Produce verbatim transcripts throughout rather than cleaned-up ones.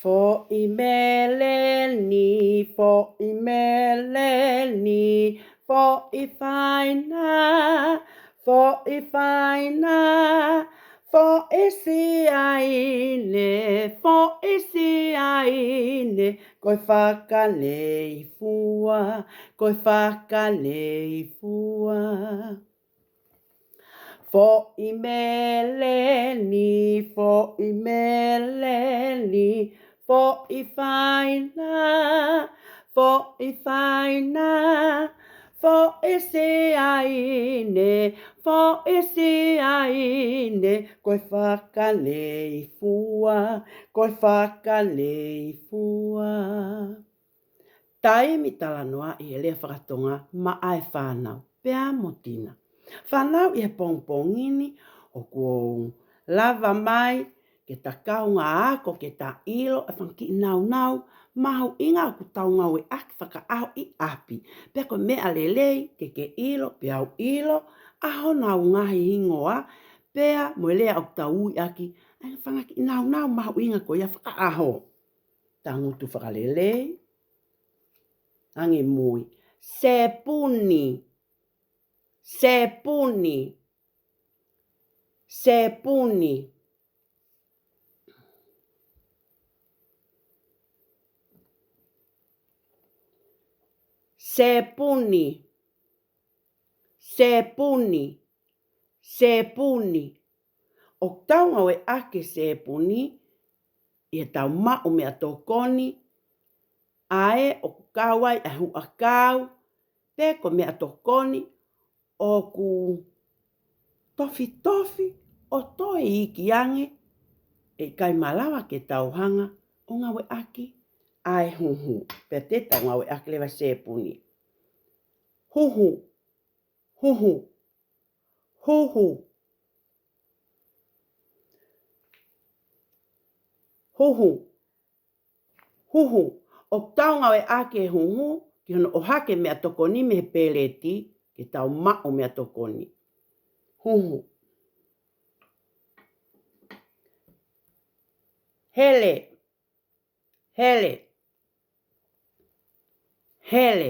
Foʻi meleni, foʻi meleni, foʻi faina, foʻi faina, foʻi siaine, foʻi siaine, ko e fakaneifua, ko e fakaneifua. Foʻi meleni, foʻi meleni, foʻi faina, foʻi faina, foʻi siaine, foʻi siaine, ko e fakaneifua, ko e fakaneifua. Taimi talanoaʻi e lea faka-Tonga maʻa e fānau pea mo Tina. Fānau, ʻi he pongipongi ni ʻoku ou lava mai ke ta kaungā ako ke ta ʻilo e fanga kiʻi nāunau mahuʻinga ʻoku tau ngāueʻaki fakaʻaho ʻi ʻapi. Pea ko e meʻa lelei ke ke ʻilo, pea u ʻilo ʻa honau ngaahi hingoa, pea mo e lea ʻoku tau ui ʻaki ʻa e fanga kiʻi nāunau mahuʻinga ko ia fakaʻaho. Tangutu fakalelei. Angimui. Sēpuni. Sēpuni. Sēpuni. Sēpuni. Sēpuni. Sēpuni. ʻOku tau ngāueʻaki e sēpuni ʻi heʻetau maʻu meʻatokoni, ʻa ē ʻoku kau ai ʻa e huʻakau, pe ko e meʻatokoni ʻoku tofitofi ʻo toe iiki ange, ʻe ʻikai malava ke tau hanga ʻo ngāueʻaki ʻa e huhu. Pea te tau ngāueʻaki leva e sēpuni. Huhu, huhu, huhu, huhu, huhu. ʻOku tau ngāueʻaki e huhu ki hono ʻohake meʻatokoni mei he peleti ke tau maʻu meʻatokoni. Huhu. Hele, hele, hele,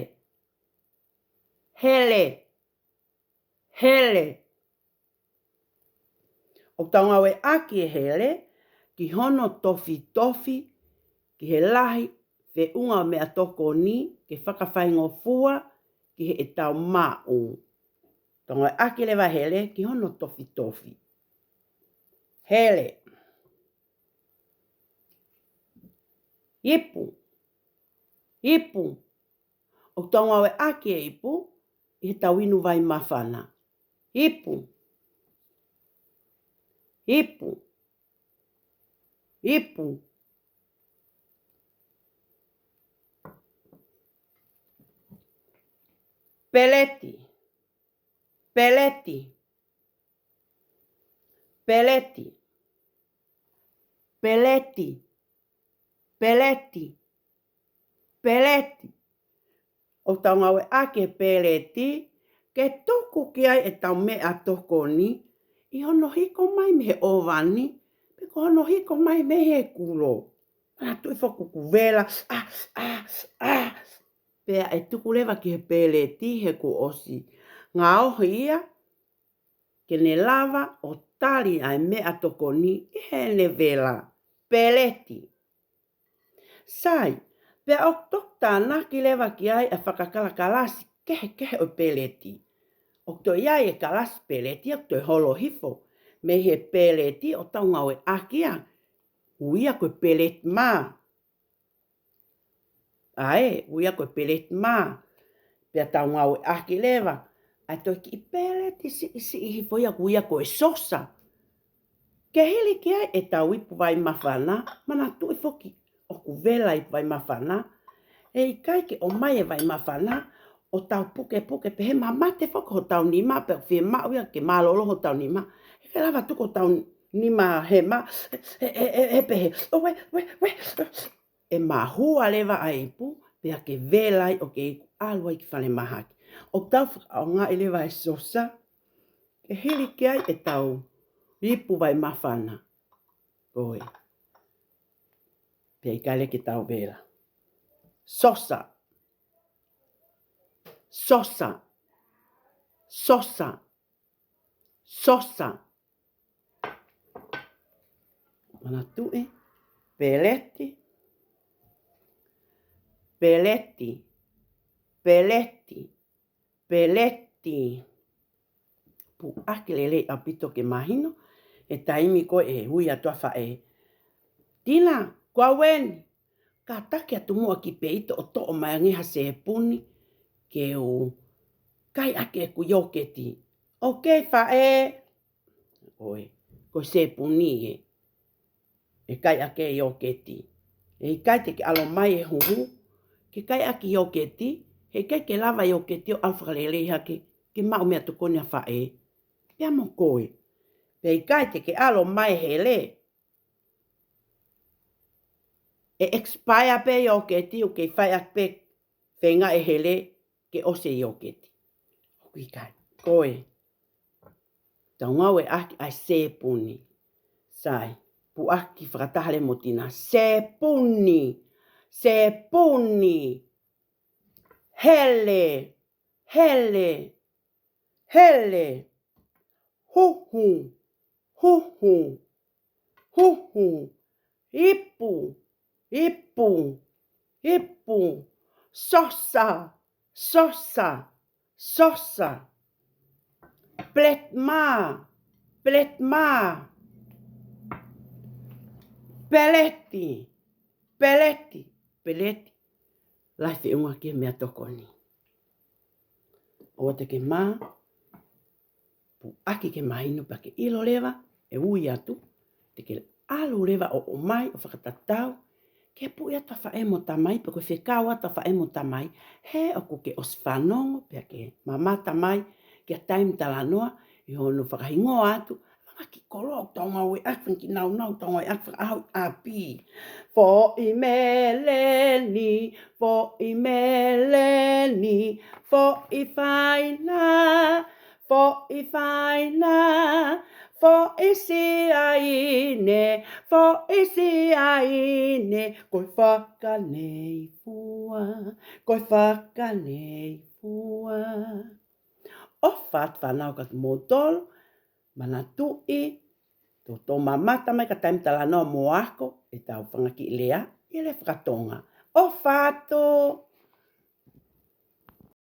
hele, hele. ʻOku tau ngāueʻaki e hele ki hono tofitofi ki he lahi feʻunga ʻo e meʻatokoni ke fakafaingofua ki heʻetau maʻu. Tau ngāueʻaki leva e hele ki hono tofitofi. Hele. Ipu. Ipu. ʻOku tau ngāueʻaki e ipu ʻi heʻetau inu vai māfana. Ipu. Ipu. Ipu. Peleti. Peleti. Peleti. Peleti. Peleti. Peleti. ʻOku tau ngāueʻaki e peleti ke tuku ki ai ʻetau meʻatokoni ʻi hono hiko mai mei he ʻōvani, pe ko hono hiko mai mei he kulo. Manatuʻi foki ʻoku vela, ʻa, ʻa, ʻa. Pea ʻe tuku leva ki he peleti he kuo ʻosi ngaohi ia ke ne lava ʻo tali ʻa e meʻatokoni ʻi heʻene vela. Peleti. Sai, pea ʻoku toki tānaki leva ki ai ʻa e fakakalakalasi kehekehe ʻo e peleti. ʻOku toe ʻi ai e kalasi peleti ʻoku toe holo hifo mei he peleti ʻoku tau ngāueʻaki ia, ui ia ko e peleti mā. ʻA ē, ui ia ko e peleti mā. Pea tau ngāueʻaki leva ʻa e toe kiʻi peleti siʻisiʻi hifo ia ʻoku ui ia ko e sosa. Ke hili ki ai ʻetau ipu vai māfana, manatuʻi foki ʻoku vela e ipu vai māfana, ʻe ʻikai ke ʻomai e vai māfana ʻo tau pukepuke pehē, mamate foki hotau nima, pea ʻoku fiemaʻu ia ke mālōlō hotau nima. ʻIkai lava tuku hotau nima hema he, he, he, he pehē, ʻo ue, ue, ue. ʻE mahua leva ʻa e ipu, pea ke vela ai ʻo ke iku ʻalu ai ki falemahaki. ʻOku tau fakaʻaongaʻi leva e sosa ke hili ki ai ʻetau ipu vai māfana. Ko e. Pea ʻikai leva ke tau vela. Sosa. Sosa. Sosa. Sosa. Manatuʻi. Peleti. Peleti. Peleti. Peleti. Puʻaki lelei ʻaupito ke mahino he taimi ko ē ʻe ui atu ʻa faʻē. Tina, ko au eni. Kātaki atu muʻa ki peito ʻo toʻo mai ange ha sēpuni ke u kai ʻaki ʻeku ioketi. ʻOkei faʻē. ʻOi, ko e sēpuni ē. ʻE kai ʻaki e ioketi. ʻE ʻikai te ke ʻalu mai e huhu ke kai ʻaki ioketi, he ʻikai ke lava ioketi ʻo ʻalu fakalelei hake ke maʻu meʻatokoni ʻa faʻē. Pea mo koe. Pea ʻikai te ke ʻalu mai hele. ʻE expire pē ioketi ʻoku kei fai ʻaki pē feinga e hele ke ʻosi e ioketi. ʻOku ʻikai. Ko e. Tau ngāueʻaki ʻa e sēpuni. Sai. Puʻaki fakataha leva mo Tina. Sēpuni. Sēpuni. Hele. Hele. Hele. Huhu. Huhu. Huhu. Ipu. Ipu. Ipu. Sosa. Sosa. Sosa. Peletmā. Peletmā. Peleti. Peleti. Peleti. Lahi feʻunga ki he meʻatokoni. ʻOua te ke mā, puʻaki ke mahino pea ke ʻilo leva, ʻe ui atu, te ke ʻalu leva ʻo ʻomai ʻo fakatatau, ke puʻi atu ʻa faʻē mo tamai, pe ko e fekau atu ʻa faʻē mo tamai, he ʻoku ke ʻosi fanongo, pea ke mamata mai, ki he taimi talanoa, ʻi hono fakahingoa atu, fanga kiʻi koloa ʻoku tau ngāueʻaki, fanga kiʻi naunau ʻoku tau ngāueʻaki fakaʻaho ʻi ʻapi. Foʻi meleni, foʻi meleni, foʻi faina, foʻi faina, foʻi siaine, foʻi siaine, ko e fakaneifua, ko e fakaneifua. ʻOfa atu fānau kia kimoutolu, manatuʻi, toutou mamata mai ki he taimi talanoa mo ako ʻetau fanga kiʻi lea, ʻi he lea faka-Tonga. ʻOfa atu!